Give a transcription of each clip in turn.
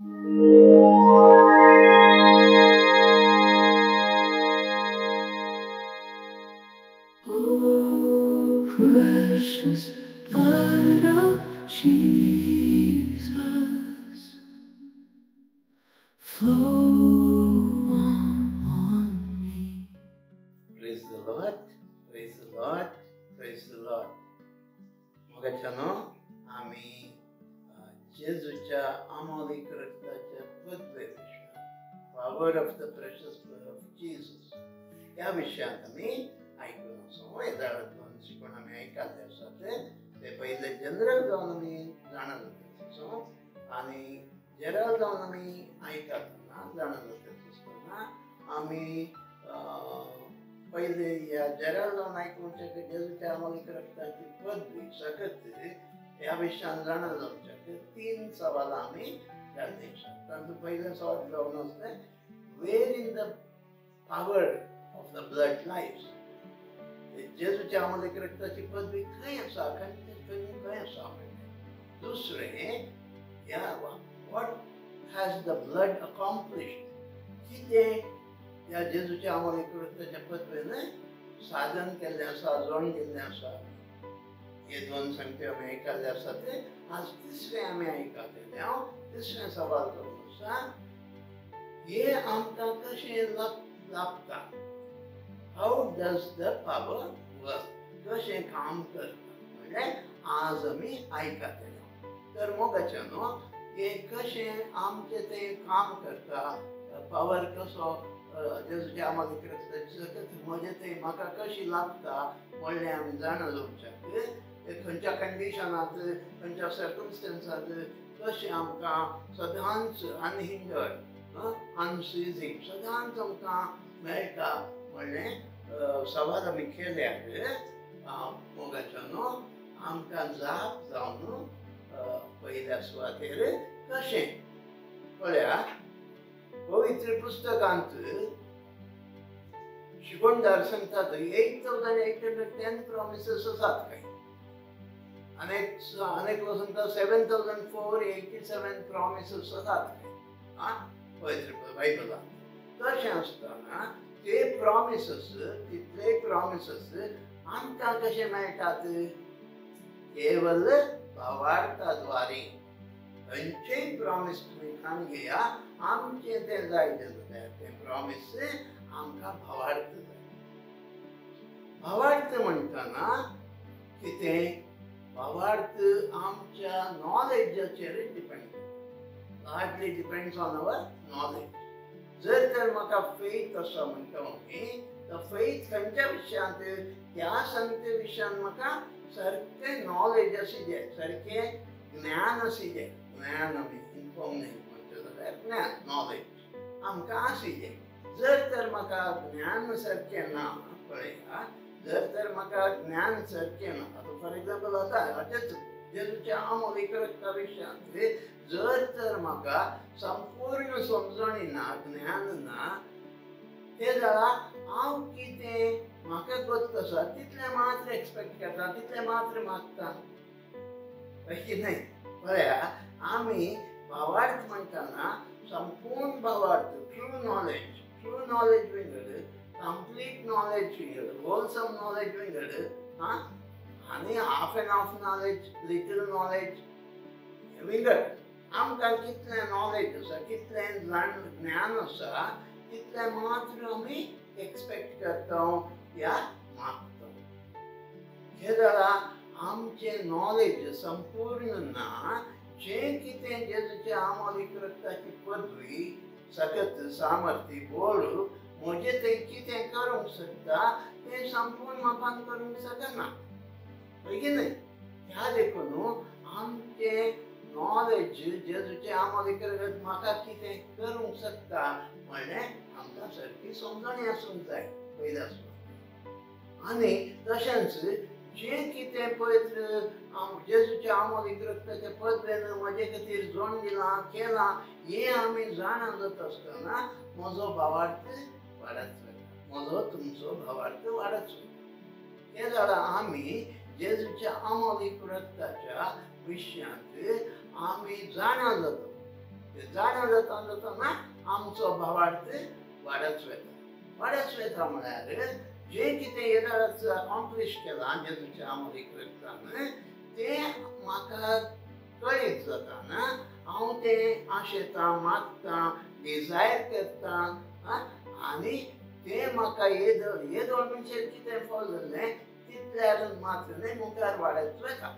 Oh, precious blood of Jesus, flow on me. Praise the Lord, praise the Lord, praise the Lord. मोगाच्यानो आमी जेजूच्या अमोलीक रक्ताच्या पदवे विशयांत, power of the precious blood of Jesus ह्या विशयांत आमी आयकून आसा. वेदाळांतल्यान शिकून आमी आयकल्ले आसा ते पयले जनरल जावन आमी जाणा जाता सो आनी जनरल जावन आमी आयकतना जाणा जाता आसतना आमी पयले ह्या जनरल जावन आयकुच्या जेजूच्या अमोलीक रक्ताची पदवी सकत ह्या विशयान जाणा जावच्या तीन सवालां आमी घाल्ली आसात. तातूंत पयलें सवाल जावन आसलें, where in the power of the blood lies. जेजूच्या अमोलीक रक्ताची पदवी खंय आसा, खंय खंय आसा म्हणलें. दुसरें, ह्या what has the blood accomplished, कितें ह्या जेजूच्या अमोलीक रक्ताच्या पदवेन साधन केल्लें आसा, जोड केल्लें आसा. हे दोन संगते आमी आयकल्ले आसा ते आज तिसरें आमी आयकतले. हांव तिसरें सवाल जावन आसा, हे आमकां कशें लाभता, how does the power work, कशें काम करता म्हणल्यार आज आमी आयकतले. तर मोगाच्या न्हू हें कशें आमचें तें काम करता, पावर कसो जेजूच्या अमोलीक रक्ताची सकत म्हजें तें म्हाका कशी लागता म्हणलें आमी जाणा जावच्याक, खंयच्या कंडिशनांत खंयच्या सर्कमस्टन्सांत कशें आमकां सदांच अनहिंडर्ड अनसिजींग सदांच आमकां मेळटा म्हणलें सवाल आमी केल्यार मोगाच्या न्हू आमकां जाप जावन पयल्या सुवातेर कशें पळया. पवित्र पुस्तकांत शिकवणदार सांगतात 8,810 प्रॉमिसेस आसात काय, अनेक लोक सांगतात 7,487 प्रॉमिसेस आसात काय आं पवित्र बायबलांत. तशें आसतना ते प्रॉमिसेस, तितले प्रॉमिसेस आमकां कशे मेळटात, केवल भावार्थाद्वारे. खंयचेय प्रॉमिस तुमी खाण घेया, आमचें तें जाय जाल्यार तें प्रॉमिस आमकां भावार्थ जाय. भावार्थ म्हणटना कितें, भावार्थ आमच्या नॉलेजाचेर डिपेंड करता, largely depends on our knowledge. जर तर म्हाका फेथ आसा म्हणटा आमी, तर फेथ खंयच्या विशयांत, त्या संगते विशयान म्हाका सारकें नॉलेज आसूं जाय, सारकें ज्ञान आसूं जाय. ज्ञान आमी इन्फॉर्मेशन म्हणटा जाल्यार ज्ञान, नॉलेज आमकां आसूं जाय. जर तर म्हाका ज्ञान सारकें ना, पळया, जर तर म्हाका ज्ञान सारकें ना, आतां फॉर एग्जाम्पल आतां अशेंच जेजूच्या अमोलीक रक्ता विशयांत जर तर म्हाका संपूर्ण समजणी ना, ज्ञान ना, तें जाल्यार हांव कितें म्हाका गत आसा तितलें मात्र एक्सपेक्ट करता, तितलें मात्र मागता, अशें न्हय. पळया आमी भावार्थ म्हणटना संपूर्ण भावार्थ, ट्रू नॉलेज, ट्रू नॉलेज विंगड, कंप्लीट नॉलेज विंगड, होलसम नॉलेज विंगड आं, आनी half and half knowledge, little knowledge विंगड. आमकां कितलें नॉलेज आसा, कितलें ज्ञान आसा, तितलें मात्र आमी एक्सपेक्ट करता या मागता. हे जाल्यार आमचें नॉलेज संपूर्ण ना, जें कितें जेजूच्या अमोलीक रक्ताची पदवी सकत सामर्थ्य बोल म्हजें तें कितें करूंक शकता तें संपूर्ण मापान करूंक शकना, हय की न्हय. ह्या देखून आमचें नॉलेज जेजूचें अमोलीक रगत म्हाका कितें करूंक शकता म्हणलें आमकां सारकी समजणी आसूंक जाय पयल्या सुवातेर. आनी तशेंच जें कितें पवित्र जेजूच्या अमोलीक रक्ताच्या पदवेन म्हजे खातीर जोड दिलां केलां हें आमी जाणा जाता आसतना म्हजो भावार्थ वाडत वता, म्हजो तुमचो भावार्थ वाडत वता. तें जाल्यार आमी जेजूच्या अमोलीक रक्ताच्या विशयांत आमी जाणा जाता. जाणा जाता जाताना आमचो भावार्थ वाडत वता. वाडत वता म्हळ्यार जें कितें येदाळाच अकॉम्प्लिश केलां जेजूच्या आमोलीक रगतान तें म्हाका कळीत जाताना हांव तें आशेतां, मागतां, डिजायर करतां आनी तें म्हाका येदोळ म्हणचे कितें फॉल जाल्लें तितल्यार मात्र न्हय मुखार वाडत वता.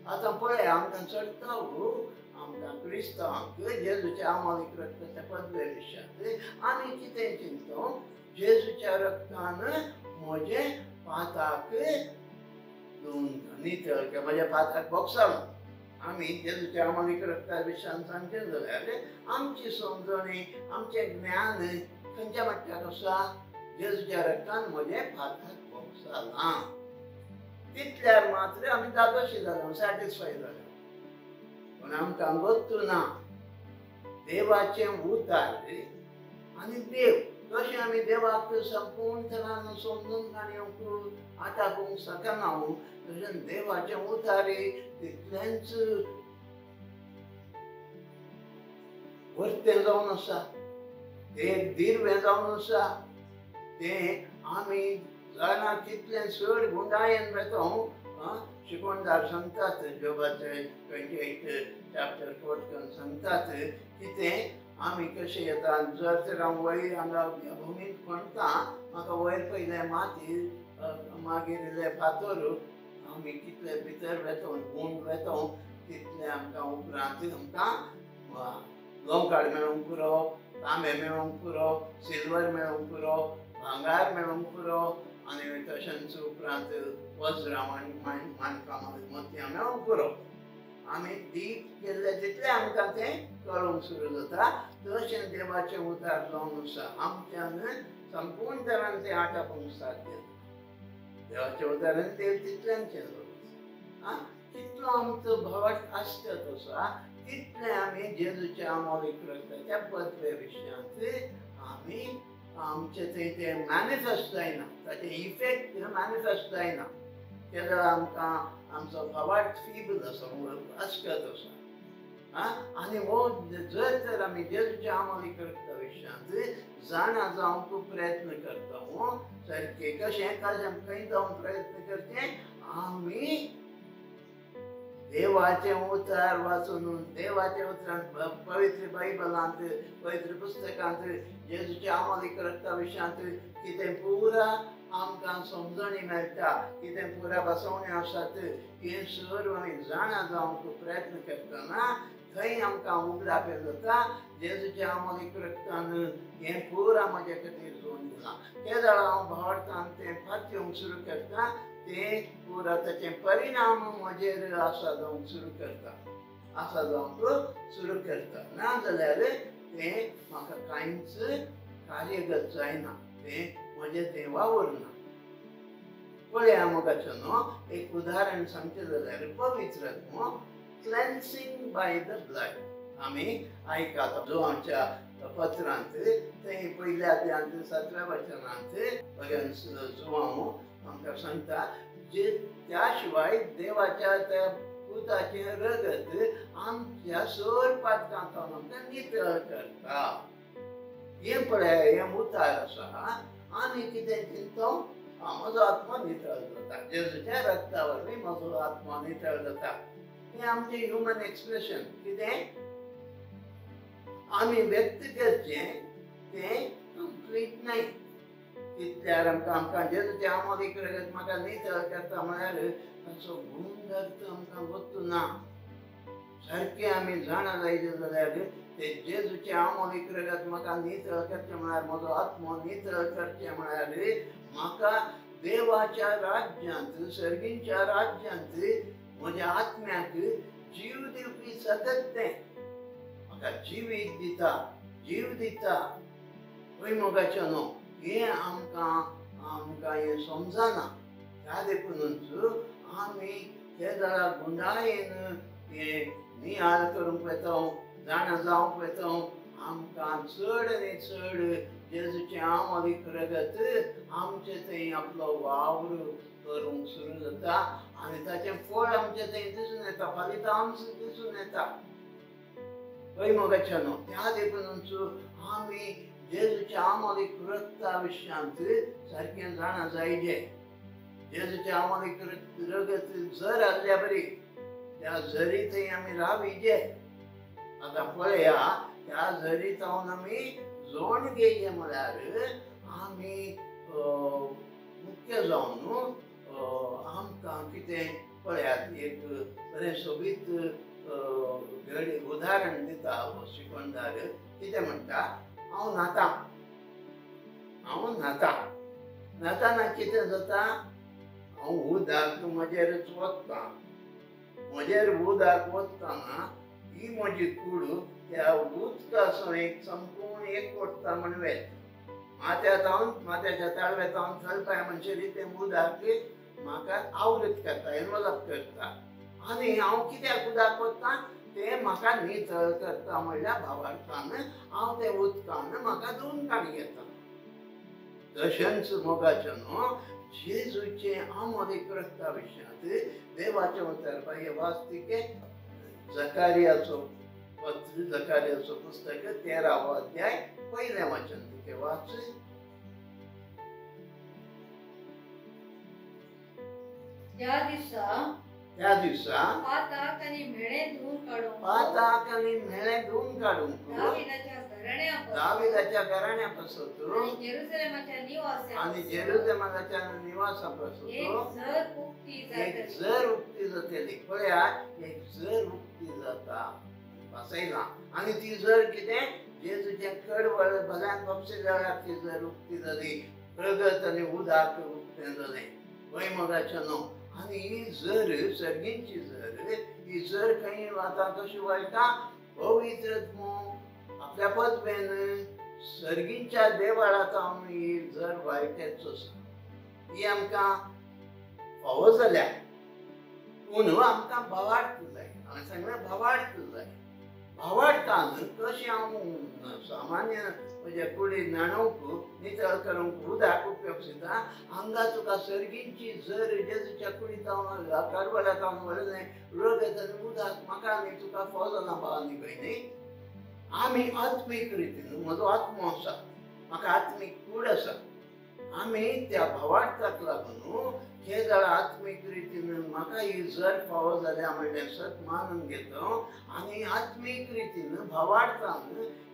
आतां पळय आमकां चडता आमकां क्रिस्तांवांक जेजूच्या आमोलीक रगताच्या पदवे विशयांत आमी कितें चिंतता, जेजूच्या रगतान म्हजें पाताक नितळ, म्हज्या पाताक बोगसालो. आमी जेजूच्या आमोलीक रगता विशयान सांगचें जाल्यार आमची समजणी, आमचें ज्ञान खंयच्या मट्टाक आसा, जेजूच्या रगतान म्हजें पाताक बोगसालां तितल्यार मात्र आमी धादोशी जालो, सॅटिस्फाय जालो. पूण आमकां गोत्तू ना देवाचें उतार आनी देव कशें आमी देवाक संपूर्ण तरान समजून काडूंक आटापूंक शकना तशें देवाचें उतार तितलेंच वर्तें जावन आसा, तें दिर्वें जावन आसा. तें आमी जाणा तितलें चड गुंडायेन वेता. शिकोणदार सांगतात, जोबाचे 28 चॅप्टर कोट करून सांगतात कितें आमी कशें येता. जर तर हांव वयर हांगा भुमींत खणटा, म्हाका वयर पयलें माती, मागीर इल्लें फातर, आमी कितले भितर वेता, गूंड वेता तितलें आमकां उपरांत आमकां लोंकाड मेळोंक पुरो, तांबे मेळोंक पुरो, सिल्वर मेळोंक पुरो, भांगार मेळोंक पुरो आनी तशेंच उपरांत वज्रां माणकां मोतयां मेळोंक पुरो. आमी डीप केल्ले तितलें आमकां तें कळूंक सुरू जाता. तशें देवाचें उतार जावन आसा, आमच्यान संपूर्ण तरान तें आटापूंक साध्य. देवाचें उतारान देव तितल्यान आसा. तितलो आमचो भावार्थ आसता तसो तितलें आमी जेजूच्या आमोलीक रगताच्या पदवे विशयांत आमी आमचें थंय तें मॅनिफेस्ट जायना, ताचें इफेक्ट मॅनिफेस्ट जायना. तेन्ना आमकां आमचो भावार्थ फीबल आसा, अस्कत आसा. आनी हो जर तर आमी जेजूच्या आमोलीक रगता विशयांत जाणा जावंक प्रयत्न करता सारकें कशें कशें खंय जावंक प्रयत्न करचें, आमी देवाचें उतार वाचून देवाच्या उतरान पवित्र बायबलांत, पवित्र पुस्तकांत जेजूच्या आमोलीक रगता विशयांत कितें पुरा आमकां समजणी मेळटा, कितें पुरा बसवण्यो आसात हें सर्व आमी जाणा जावंक प्रयत्न करतना थंय आमकां उगडापें जाता जेजूच्या आमोलीक रगतान हें पुरा म्हज्या खातीर जोडून दिलां. ते जाल्यार हांव भावार्थान तें पातयेवंक सुरू करता, तें पुरा ताचें परिणाम म्हजेर आसा जावंक सुरू करता, आसा जावंक सुरू करता. ना जाल्यार तें म्हाका कांयच कार्यगत जायना, तें म्हजें तें वावरना. पळया मोगाचो न्हू एक उदाहरण सांगचें जाल्यार पवित्र आत्मो क्लेन्सिंग बाय the blood आमी आयकता. जो आमच्या पत्रांत थंय पयल्या अध्यायांत 7व्या वचनांत भगवान जुवांव आमकां सांगता जे त्या शिवाय देवाच्या त्या पुताचें रगत आमच्या सर पातकांत आमकां नितळ करता. हें पळय हें उतार आसा. आमी कितें चिंतता, म्हजो आत्मा नितळ जाता, जेजूच्या रगता वरवीं म्हजो आत्मा नितळ जाता. हें आमचें ह्युमन एक्सप्रेशन. कितें आमी व्यक्त करचें तें कंप्लीट न्हय. तितल्यार आमकां आमकां जेजूचें आमोलीक रगत म्हाका नितळ करता म्हळ्यार ताचो गूण अर्थ आमकां गोत्तू ना. सारकें आमी जाणा जायचें जाल्यार ते जेजूचें आमोलीक रगत म्हाका नितळ करचें म्हळ्यार म्हजो आत्मो नितळ करचें म्हळ्यार म्हाका देवाच्या राज्यांत, सर्गींच्या राज्यांत म्हज्या आत्म्याक जीव दिवपी सतत तें म्हाका जिवीत दिता, जीव दिता. हय मोगाचें न्हू हें आमकां आमकां हें समजना. त्या देखूनच आमी ते जाल्यार गुंडायेन हें नियाळ करूंक वता, जाणा जावंक वता. आमकां चड आनी चड जेजूचें आमोलीक रगत आमचे थंय आपलो वावर करूंक सुरू जाता आनी ताचें फळ आमचे थंय दिसून येता, फलितांश दिसून येता. हय मोगाच्या न्हू. त्या देखून आमी जेजूच्या आमोलीक रक्ता विशयांत सारकें जाणा जायजे. जेजूच्या आमोलीक रगत जर आसल्या बरी त्या झरी थंय आमी राविजे. आतां पळया त्या झरी जावन आमी जोण घेयचे म्हळ्यार आमी मुख्य जावन आमकां कितें पळयात एक बरें सोबीत घडी उदाहरण दिता हो शिकवणदार. कितें म्हणटा, हांव न्हाता, हांव न्हाता, न्हाताना कितें जाता, हांव उदक म्हजेरच वता, म्हजेर उदक वतना ही म्हजी कूड त्या उदका एक संपूर्ण एक वता म्हण वेत माथ्या जावन माथ्याच्या ताळव्या जावन चलपाय म्हणचे तें उदक म्हाका आवृत करता, एनवलप करता. आनी हांव कित्याक उदक वता तें म्हाका नितळ करता म्हणल्यार भावार्थान हांव तें उदकान म्हाका धुवन काडी घेता. तशेंच मोगाचें न्हू जेजूचें आमोलीक रक्ता विशयांत देवाचें उतर बाये वास्तिके जकारियाचो पत्र, जकारियाचो पुस्तक 13वो अध्याय पयलें वाचन तुगे वाच. त्या दिसा, त्या दिसा पाताक आनी म्हेळें धुवन काडूंक, पाताक आनी म्हेळें धुवन काडूंक दाविदाच्या घराण्या पासून आनी जेरुसलेमाच्या निवासा पासून एक जर उक्ती जातली. पळया एक जर उक्ती जाता वाचयला आनी ती जर कितें जेजूचें कडवळ भल्यान बापसे जाल्यार ती जर उक्ती जाली, रगत आनी उदक उक्तें जालें. वय मोगाचें न्हू. आनी ही जर सर्गींची जर, ही जर खंय आतां कशी वळटा, पवित्र आपल्या पदवेन सर्गींच्या देवाळांत आमी ही जर वाळटेच आसा. ही आमकां फावो जाल्या, पूण आमकां भावार्थ जाय. हांवें सांगलें भावार्थ जाय. भावार्थान कशें हांव सामान्य म्हज्या कुडीक न्हाणोवंक नितळ करूंक उदक उपयोग दिता, हांगा तुका सर्गींची जर जेजूच्या कुडीत हांव कारवारांत हांव व्हरलें रगत आनी उदक म्हाका आनी तुका फावो जालां भाव आनी भयणी. आमी आत्मीक रितीन, म्हजो आत्मो आसा, म्हाका आत्मीक कूड आसा, आमी त्या भावार्थाक लागून हे जाल्यार आत्मीक रितीन म्हाका ही जर फावो जाल्या म्हणलें सत मानून घेता आनी आत्मीक रितीन भावार्थान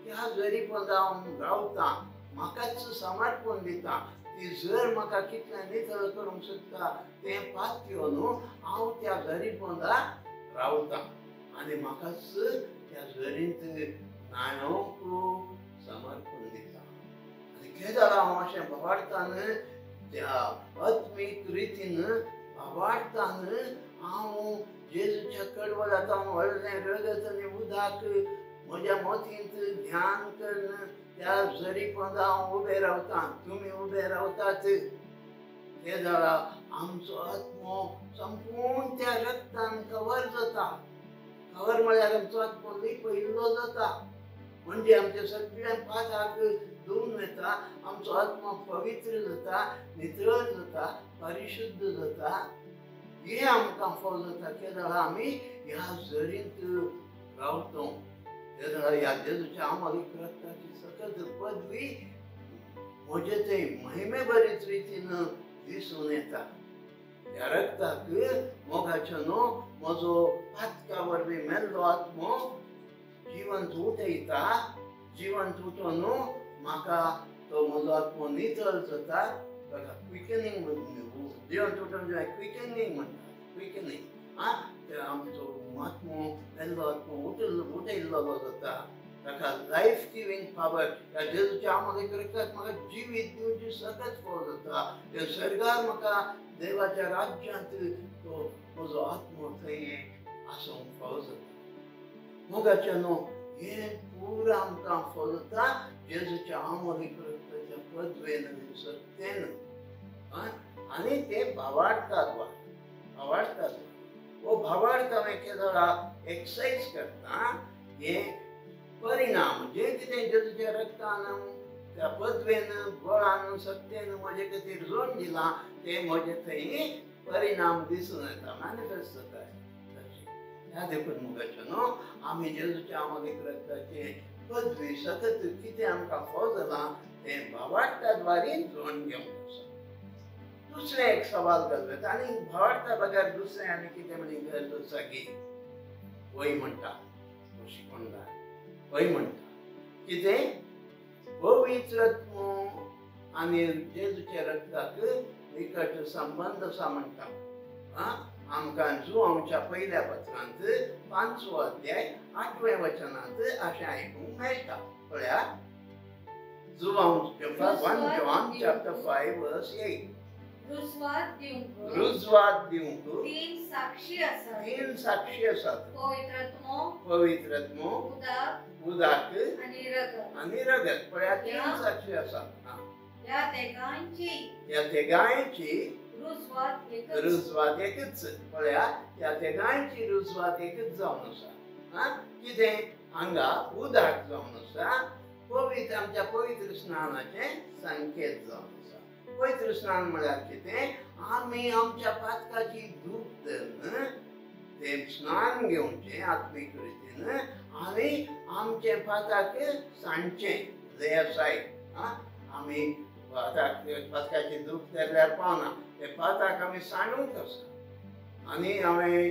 ह्या जरी पोंदा हांव रावता, म्हाकाच समर्पण दिता. ती जर म्हाका कितलें नितळ करूंक शकता तें पातयो न्हू हांव त्या जरी पोंदा रावता आनी म्हाकाच त्या जरींत न्हाणोवंक समर्पण दिता. आनी कितें जालां हांव अशें भावार्थान त्या आत्मीक रितीन भावार्थान हांव जेजूच्या कडवळांत हांव व्हडलें रगत आनी उदक म्हज्या मतींत ध्यान करून त्या जरी पोंदा हांव उबें रावता, तुमी उबे रावतात. ते जाल्यार आमचो आत्मो संपूर्ण त्या रक्तान कवर जाता. कवर म्हळ्यार आमचो आत्मो लिपयिल्लो जाता, म्हणजे आमचे सगळे पाताक धुवन वता, आमचो आत्मो पवित्र जाता, नितळ जाता, परिशुद्ध जाता. हें आमकां फावो जाता. कितें जाल्यार आमी ह्या जरींत रावता. ते जाल्यार ह्या जेजूच्या आमोलीक रक्ताची सकत पदवी म्हजे थंय महिमे बरीच रितीन दिसून येता. ह्या रक्ताक मोगाचो न्हू म्हजो पातका वरवीं मेल्लो आत्मो जिवंत उठयता. जिवंत उठोवन म्हाका तो म्हजो आत्मो नितळ जाता. ताका क्विकनींग, जिवंत उठोवन क्विकनींग म्हणटा, क्विकनींग. आं, ते आमचो आत्मो मेल्लो आत्मो उठयल्लो जाता. ताका लायफ गिवींग पावर ह्या जेजूच्या आमोलीक रक्ताक म्हाका जिवीत दिवची सकत फावो जाता. त्या सर्गार म्हाका देवाच्या राज्यांत तो म्हजो आत्मो थंय आसूंक फावो जाता. मोगाचें न्हू हें पुरा आमकां फावो जाता जेजूच्या आमोलीक रक्ताच्या पदवेन आनी सत्तेन. आनी ते भावार्थात वा भावार्थात हो भावार्थ हांवें केदोळा एक्सरसायज करता. हें परिणाम जे कितें जेजूच्या रक्तान त्या पदवेन बळान सत्तेन म्हजे खातीर जोड दिलां तें म्हजे थंय परिणाम दिसून येता, मॅनिफेस्ट जाता. ह्या देखून मुगाचें न्हू आमी जेजूच्या आमोलीक रक्ताचें पदवी सकत कितें आमकां फाव जालां तें भावार्था द्वारे जोडून घेवंक आसा. दुसरें एक सवाल घालूं आनी भावार्था बगर दुसरें आनी कितें म्हणी गरज आसा की वय म्हणटा शिकोणदार वय म्हणटा कितें पवित्रत्व आनी जेजूच्या रक्ताक निकट संबंद आसा म्हणटा. आमकां जुवांच्या पयल्या पत्रांत 5वो अध्याय 8व्या वचनांत अशें आयकूंक मेळटा. पळया जुवांव 1 John chapter 5 verse 8. रुजवात दिवंक 3 साक्षी आसात. 3 साक्षी आसात. पवित्रात्मो, पवित्रात्मो, उदक आनी रगत. आनी रगत. पळया 3 साक्षी आसात. ह्या तेगांयची रुजवात रुजवात एकच. पळया ह्या तेगांयची रुजवात एकच जावन आसा. कितें हांगा उदक जावन आसा पवित्र आमच्या पवित्र स्नानाचें संकेत जावन आसा. पवित्र स्नान म्हळ्यार कितें आमी आमच्या पातकाची धूप धरून तें स्नान घेवचें आत्मीक रितीन आनी आमचें पाताक सांडचें ले असायड. आमी पातकाची धूप धरल्यार पावना, ते पाताक आमी सांडूंक आसा. आनी हांवें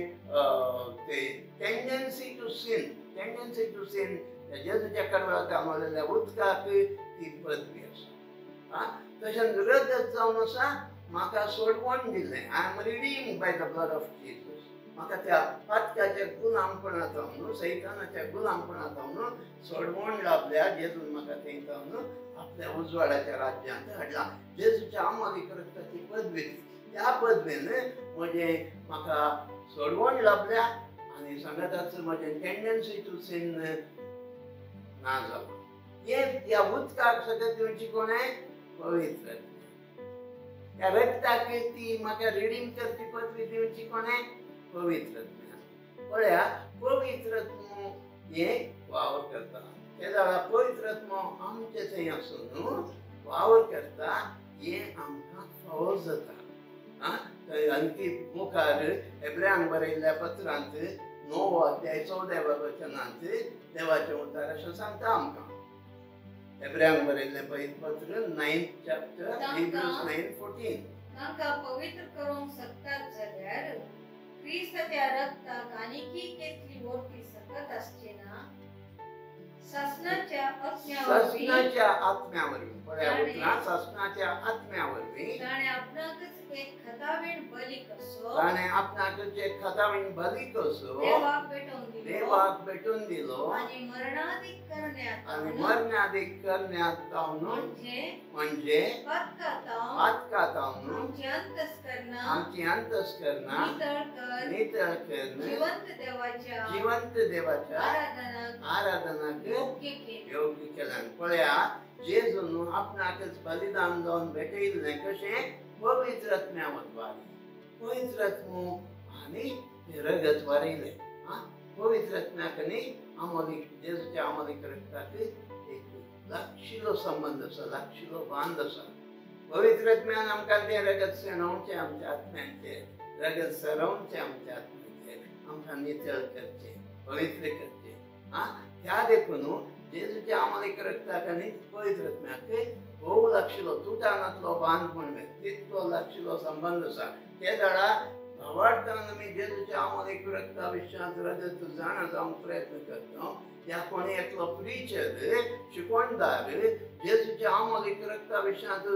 ते tendency to sin, tendency to sin जेजूच्या कडवाक आमलेल्या उदकाक ती पदवी आसा. तशेंच रगत जावन आसा म्हाका सोडवण दिलें. I am redeemed by the blood of Jesus. म्हाका त्या पातकाच्या गुलामपणा जावन सैतानाच्या गुलामपणा जावन सोडवण लाभल्या. जेजून म्हाका थंय जावन आपल्या उजवाडाच्या राज्यांत हाडला. जेजूच्या आमोलीक रक्ताची पदवी, त्या पदवेन म्हजें म्हाका सोडवण लाभल्या आनी सांगाताच म्हजें टेंडन्सी टू सिन ना जालो. हें ह्या उदकाक सगळें दिवची कोणें पवित्र, ह्या रक्ताक ती म्हाका रिडीम करची पदवी दिवची कोणें पवित्र. पळया पवित्रत्व हें वावर करता. ते जाल्यार पवित्रत्व आमचे थंय आसून वावर करता हें आमकां फावो जाता. आणखी मुखार हेब्रेयांक बरयल्ल्या पत्रांत 9 अध्याय 14व्या वचनांत देवाचें उतर अशें सांगता आमकां. हेब्रेयांक बरयल्लें पयलें पत्र 9th chapter Hebrews 9:14. तांकां पवित्र करूंक शकतात जाल्यार क्रिस्ताच्या रक्ताक आनीकी केतली वरती सकत आसची ना. सासनाच्या आत्म्या वरवीं, पळया उतरां, सासनाच्या आत्म्या वरवीं ताणें आपणाकच एक खतावीण बली कसो, ताणें आपणाकच एक खतावीण बली कसो देवाक भेटोवन दिलो, देवाक भेटोवन दिलो आनी मरणादीक करण्यात, आनी मरणादीक करण्यात जावन म्हणजे पातका जावन आमची अंतस्करणां, आमची अंतस्करणां नितळ कर, नितळ कर जिवंत देवाच्या, जिवंत देवाच्या आराधनाक, आराधनाक योग्य केल्यान. पळया जेजून आपणाकच बलिदान जावन भेटयल्लें कशें पवित्र आत्म्या वरवीं. पवित्र आत्मो आनी रगत वारयलें. पवित्र आत्म्याक आनी आमोलीक जेजूच्या आमोलीक रक्ताक एक लागशिलो संबंद आसा, लागशिलो बांद आसा. पवित्र आत्म्यान आमकां तें रगत शेणोवचें, आमच्या आत्म्यांचें रगत सरोवचें, आमच्या आत्म्यांचें आमकां नितळ करचें, पवित्र करचें. त्या देखून जेजूच्या आमोलीक रक्ताक आनी पवित्र आत्म्याक भोव लागशिलो तुटानांतलो बांद म्हण तितलो लागशिलो संबंद आसा. ते जाणा भावार्थान आमी जेजूच्या आमोलीक रक्ता विशयांत रगत जाणा जावंक प्रयत्न करता. ह्या कोणी एकलो प्रिचर शिकवणदार जेजूच्या आमोलीक रक्ता विशयांत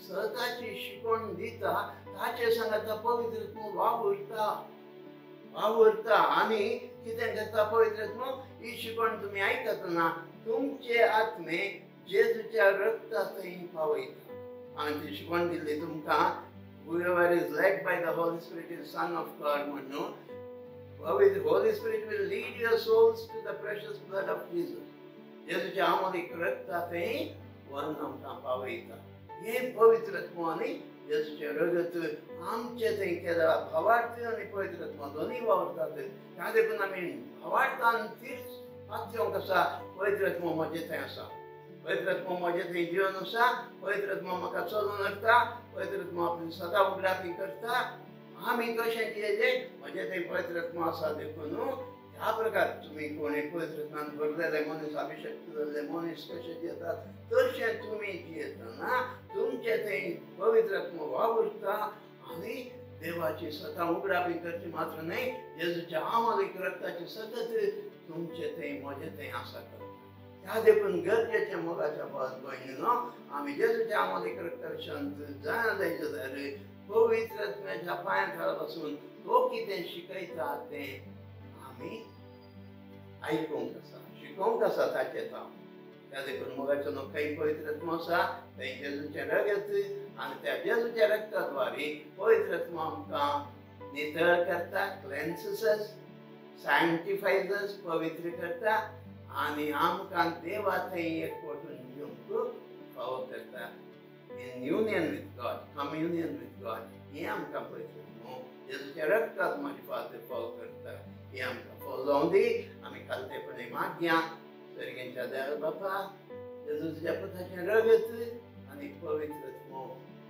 सदाची शिकवण दिता, ताचे सांगाता पवित्र आत्मो वावुरता, वावुरता. आनी कितें करता पवित्र आत्मो ही शिकवण तुमी आयकतना तुमचे आत्मे जेजूच्या रक्ता थंय पावयता. हांवें ती शिकवण दिल्ली तुमकां, whoever is led by the Holy Spirit is son of God म्हणून. Holy Spirit will lead your souls to the precious blood of Jesus. जेजूच्या आमोलीक रक्ता थंय व्हरून आमकां पावयता. हें पवित्र आत्मो आनी जेजूचें रगत आमचे थंय केल्या भावार्थ आनी पवित्र आत्मो दोनूय वावरतात. त्या देखून आमी भावार्थान तीच पातयेवंक आसा. पवित्र आत्मो म्हजे थंय आसा, पवित्र आत्मो म्हजे थंय जिवन आसा, पवित्र आत्मो म्हाका चलोवन व्हरता, पवित्र आत्मो आपली सदां उगडापी करता. आमी कशें जियेलें म्हजे थंय पवित्र आत्मो आसा देखून ह्या प्रकार तुमी कोणी पवित्र भरलेले मनीस, अभिषेक जाल्ले मनीस कशे जियेतात तशें तुमी जियेतना तुमचे थंय पवित्र आत्मो वावुरता आनी देवाची सता उगडापी करची मात्र न्हय, जेजूच्या आमोलीक रक्ताची सतत तुमचे थंय म्हजे थंय आसा करता. त्या देखून गरजेच्या मोगाच्या भयणीनो, आमी जेजूच्या आमोलीक रक्ता विशयांत जाणा जायचे जाल्यार पवित्र आत्म्याच्या पांया खाला बसून तो कितें शिकयता तें आमी आयकूंक आसा, शिकोवंक आसा ताचें हांव. त्या देखून मोगाचो न्हू खंय पवित्र आत्मो आसा थंय जेजूचें रगत आनी त्या जेजूच्या रक्ता द्वारे पवित्र आत्मो आमकां नितळ करता, क्लेन्सीस, सँक्टिफायज, पवित्र करता आनी आमकां देवा थंय एकवटून घेवंक फावो करता. In union with God, communion with God, हें आमकां पवित्र आत्मो जेजूच्या रक्तात मार्फत फावो करता. हें आमकां फावो जावं दी. आमी खालतेपणी मागया सर्गेच्या देवा बापा, जेजूच्या पुताचें रगत आनी पवित्र आत्मो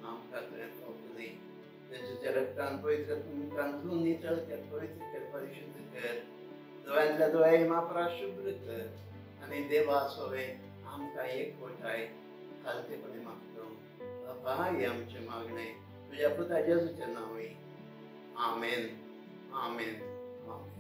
आमकां तुवें फावो केली. जेजूच्या रक्तान पवित्र आत्म्यान धुवन नितळ कर, पवित्र कर, परिशुद्ध कर, दोळ्यांतल्या दोळ्या मापरा शुभ्र कर आनी देवा सोवे आमकां एकवटाय. खालतेपणी मागता बापा, हें आमचें मागणें तुज्या पुता जेजूच्या नांवी. आमेन, आमेन, आमेन.